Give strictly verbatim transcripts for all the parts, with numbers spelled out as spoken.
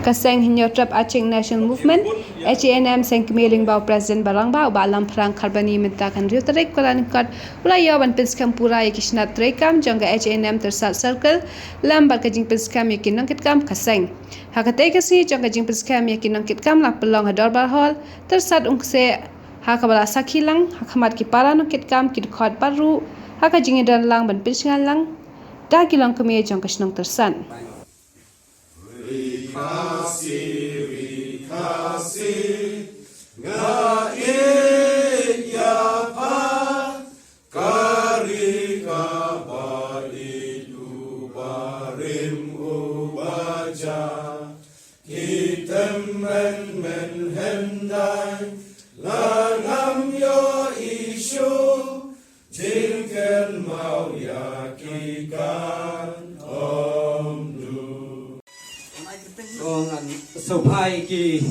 Ka seng Hynñiewtrep Achik National Movement, H A N M, seng kmie lyngba u President ba rangbah u Bah Lamphrang Kharbani mynta ka hynriew tarik Kyllalyngkot u la ïoh ban pynskhem pura ïa ki shnat treikam jong ka H A N M Tyrsad Circle lem bad ka jingpynskhem ïa ki nongkitkam ka seng. Ha katei ka sngi jong ka jingpynskhem ïa ki nongkitkam la pynlong ha Dorbar Hall Tyrsad Umkse, ha kaba la sakhi lang ha khmat ki para nongkitkam, ki dkhot bad ruh ha ka jingïadon lang ban pynshngaiñ lang da ki longkmie jong ka shnong Tyrsad. Ri Khasi, ri Khasi, nga ïeit ïa pha, ka ri kaba ïeit u barim u baja. Ki tymmen men hyndai, la ngam ïohi shuh, jingkynmaw ïa ki kan ym duh. Ong an sawphai ki.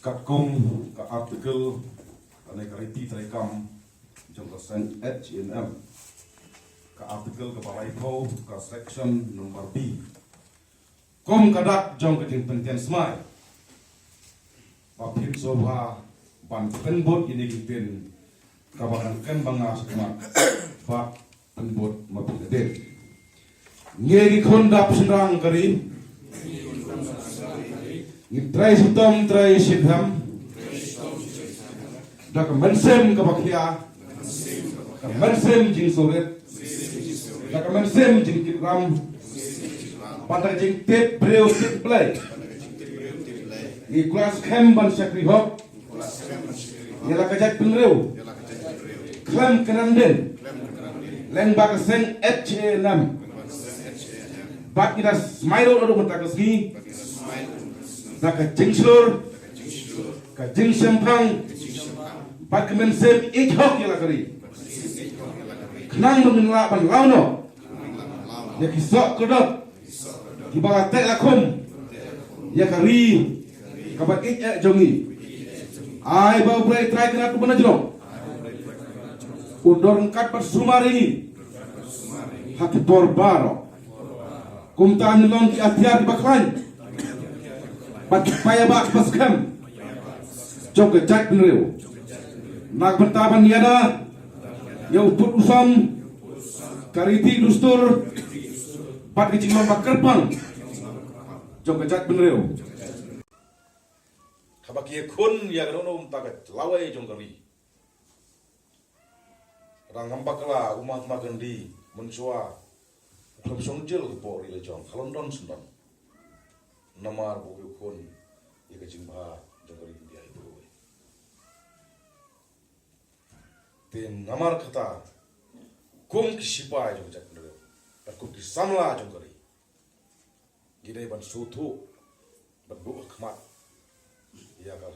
Katkum ka article, lane ka riti treikam jong ka seng H A N M, ka article kaba laiphew, ka section number B. Kum ka dak jong ka jingpyntian smai, ba phin sngewbha ban pynbud ïa kine ki ktien kaba kan kren ba nga sngewmat, ba pynbud ma phi hadien. Ngi ki khun dap shynrang ka ri, ngi trei shitom trei shiphem da ka mynsiem kaba khia, ka mynsiem jingsngewrit, da ka mynsiem jingkitram, bad da ka jingtip briew tip Blei. Ngi kular skhem ban shakri hok ïa la ka jaitbynriew khlem kynran dien lyngba ka seng H A N M. Bad ngi da smai ruh naduh mynta ka sngi da ka jingshlur, ka jingshemphang, bad ka mynsiem ïeit hok ïa la ka ri. Khnang ba ngin lah ban law noh ïa ki soh kordor kiba la teh la khum ïa ka ri kaba ïeit eh jong ngi. Ai ba U Blei Trai Kynrad uba na jrong un don ryngkat bad sumar ïa ngi ha ki por baroh. Kumta ngin long ki atiar kiba khlaiñ bad ki paidbah kiba skhem jong ka jaitbynriew na ka bynta ban ïada ïa u pud u sam, ka riti dustur bad ka jinglong ba kyrpang jong ka jaitbynriew. Haba ki ïakhun ïa kano kano bynta ka lawei jong ka ri, Rangbah bakla u Mahatma Gandhi mynshuwa u khlem shong jail hapoh ri la jong ha London, London. Namar ba u ïakhun ïa ka jingbha jong ka ri India hi baroh. Te namar kata, kum ki shipai jong ka jaitbynriew bad kum ki samla jong ka ri, ngi dei ban sngewthuh ban duh ha khmat ïa ka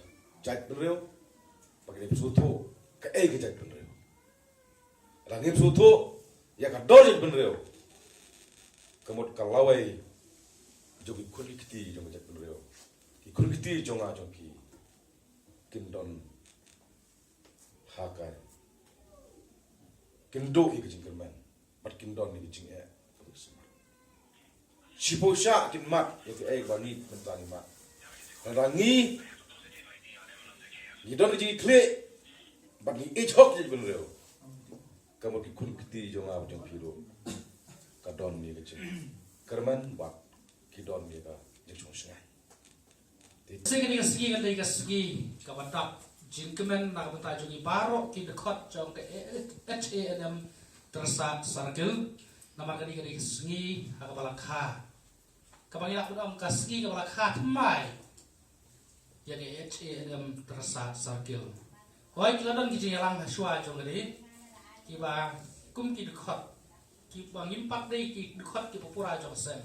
jaitbynriew, ba ngi dei ban sngewthuh kaei ka jaitbynriew. Lada ngim sngewthuh ïa ka dor jaitbynriew, ka mut ka lawei jong ki khun ki kti jong ka jaitbynriew, ki khun ki kti jong nga jong phi, kin don ha ka, kin duh ïa ka jingkyrmen bad kin don ïa ka jingeh. Shiphew shah kin mad ïa kaei ba ngi mynta ngi mad. Lada ngi, ngi don ka jingïakhun bad ngi ïeit hok ïa ka jaitbynriew, ka mut ki khun ki kti jong nga bad jong phi ruh ka don ïa ka jingkyrmen bad ki don ïa ka jingshong shngaiñ. Te shisha kane ka sngi ka dei ka sngi kaba dap jingkmen na ka bynta jong ngi baroh ki dkhot jong ka H A N M Tyrsad Circle. Namar kane ka dei ka sngi ha kaba la kha, kaba ngi lah ban ong ka sngi kaba la kha thymmai ïa ka H A N M Tyrsad Circle. Hooid, ki la don ki jingïalang ha shuwa jong ka dei, kiba kum ki dkhot, kiba ngim pat dei ki dkhot kiba pura jong ka seng.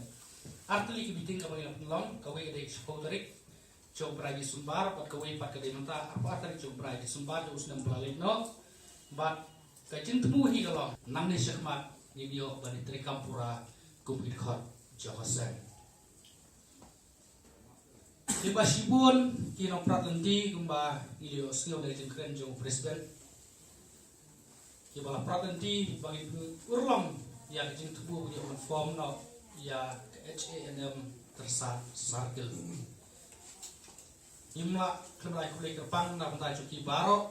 Ar tylli ki meeting kaba ngi la pynlong, kawei ka dei shiphew tarik jong u bnai December, bad kawei pat ka dei mynta arphew ar tarik jong u bnai December jong u snem ba la leit noh. Bad ka jingthmu hi ka long, nangne shakhmat ngin ïoh ban ïatrei kam pura kum ki dkhot jong ka seng. Kiba shibun ki nongprat lynti kumba ngi la ïohsngew na ka jingkren jong u president, kiba la prat lynti ba ngin pynurlong ïa ka jingthmu ba ngi ïoh ban form noh ïa ka H A N M Tyrsad Circle. Ngim lah khlem ai khublei kyrpang na ka bynta jong ki baroh,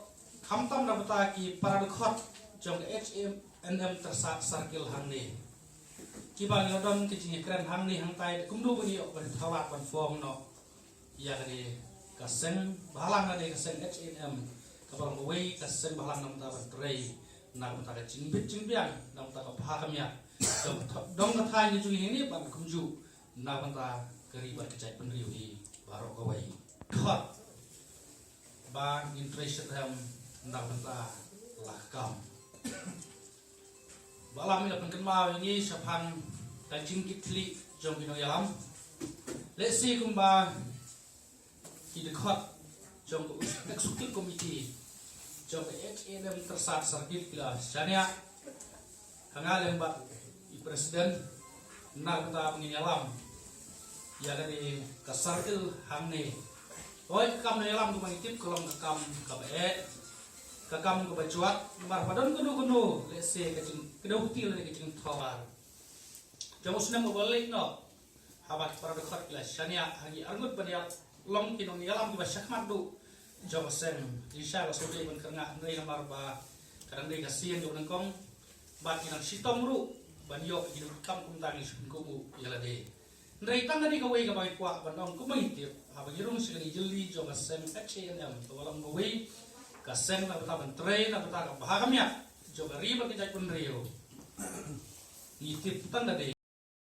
khamtam na ka bynta ki para dkhot jong ka H A N M Tyrsad Circle hangne, kiba ngi la don ka jingïakren hangne hangtai kumno ba ngi ïoh ban thaw lad ban form noh ïa kane ka seng bhalang, kane ka seng H A N M, kaba long kawei ka seng bhalang na ka bynta ban trei na ka bynta ka jingbit jingbiang, na ka bynta ka bha ka miat jong ka tho-, dong ka thaiñ ka jong ngi hangne bad kumjuh na ka bynta ka ri bad ka jaitbynriew hi baroh kawei. Khot ba ngin trei shitrhem na ka bynta la ka kam. Ba la mi la pynkynmaw ïa ngi shaphang ka jingkitkhlieh jong ki nongïalam. Lehse kumba ki dkhot jong ka Executive Committee jong ka H A N M Tyrsad Circle ki la shaniah ha nga lem bad i president na ka bynta ba ngin ïalam ïa kane ka circle hangne. Hooid, ka kam nongïalam kumba ngi tip ka long ka kam kaba eh, ka kam kaba jwat, namar ba don kano kano lehse ka jingkdew kti lane ka jingthoh bar jong u snem uba leit noh. Haba ki para dkhot ki la shaniah ha ngi arngut ban ïalong ki nongïalam kiba shakhmat duh jong ka seng, ngi shah la sngewdei ban kyrngah hynrei namar ba ka dang dei ka sien jong u nyngkong bad ngi dang shitom ruh ban ïoh ki kam kumta ngi shu pynkup ïa lade. Hynrei tang ka dei kawei kaba ngi kwah ban ong kumba ngi tip, haba ngi rung sha kane ka jylli jong ka seng H A N M kaba long kawei ka seng na ka bynta ban trei na ka bynta ka bha ka miat jong ka ri bad ka jaitbynriew. Ngi tip tang ka dei